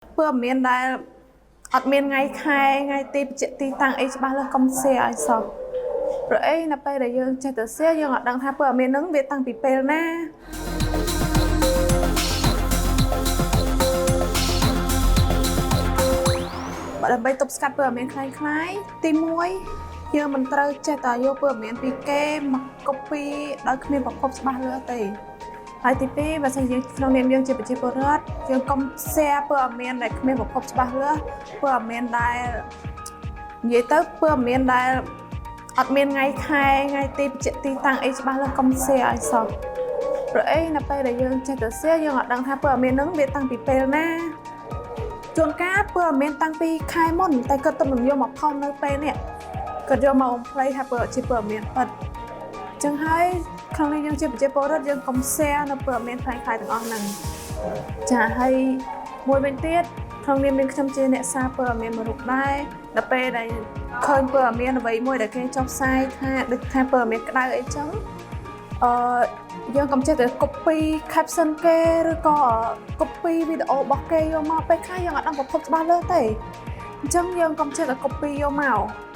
ព័ត៌មានដែលអត់មានថ្ងៃខែថ្ងៃទីបញ្ជាក់ទីតាំងអីច្បាស់លាស់កុំ share ឲ្យសោះព្រោះអីនៅពេលដែលយើងចេះតែ share យើងអត់ដឹងថាព័ត៌មានហ្នឹងវាតាំងពីពេលណាបើដើម្បីទប់ស្កាត់ព័ត៌មានคล้ายៗទី1យើងមិនត្រូវចេះតែយកព័ត៌មានពីគេមក copy ដោយគ្មានប្រភពច្បាស់លាស់ទេ ហើយទី2បើសិនយើងក្នុងនាមយើងជាប្រជាពលរដ្ឋយើងកុំ share ព័ត៌មានដែលគ្មានប្រភពច្បាស់លាស់ព័ត៌មានដែលនិយាយទៅព័ត៌មានដែលអត់មានថ្ងៃខែថ្ងៃទីបញ្ជាក់ទីតាំងអីច្បាស់លាស់កុំ share ឲ្យសោះព្រោះអីនៅពេលដែលយើងចេះតែ share យើងអត់ដឹងថាព័ត៌មានហ្នឹងវាតាំងពីពេលណាជួនកាលព័ត៌មានតាំងពីខែមុនតែគាត់ទៅមិនយកមកផុសនៅពេលនេះគាត់យកមកបំភ្លៃថាព័ត៌ជាព័ត៌មានពិត ចឹងហើយក្នុងនេះយើងជាប្រជាពលរដ្ឋយើងកុំ share នៅព័ត៌មានคล้ายៗទាំងអស់ហ្នឹងចាហើយមួយវិញទៀតក្នុងនាមនាងខ្ញុំជាអ្នកសារព័ត៌មានមួយរូបដែរដល់ពេលដែលឃើញព័ត៌មានអ្វីមួយដែលគេចុះផ្សាយថាដូចថាព័ត៌មានក្តៅអីចឹងអឺយើងកុំចេះតែ copy caption គេឬក៏ copy វីដេអូរបស់គេយកមកពេលខ្លះយើងអត់ដឹងប្រភពច្បាស់លាស់ទេអញ្ចឹងយើងកុំចេះតែ copy យកមក។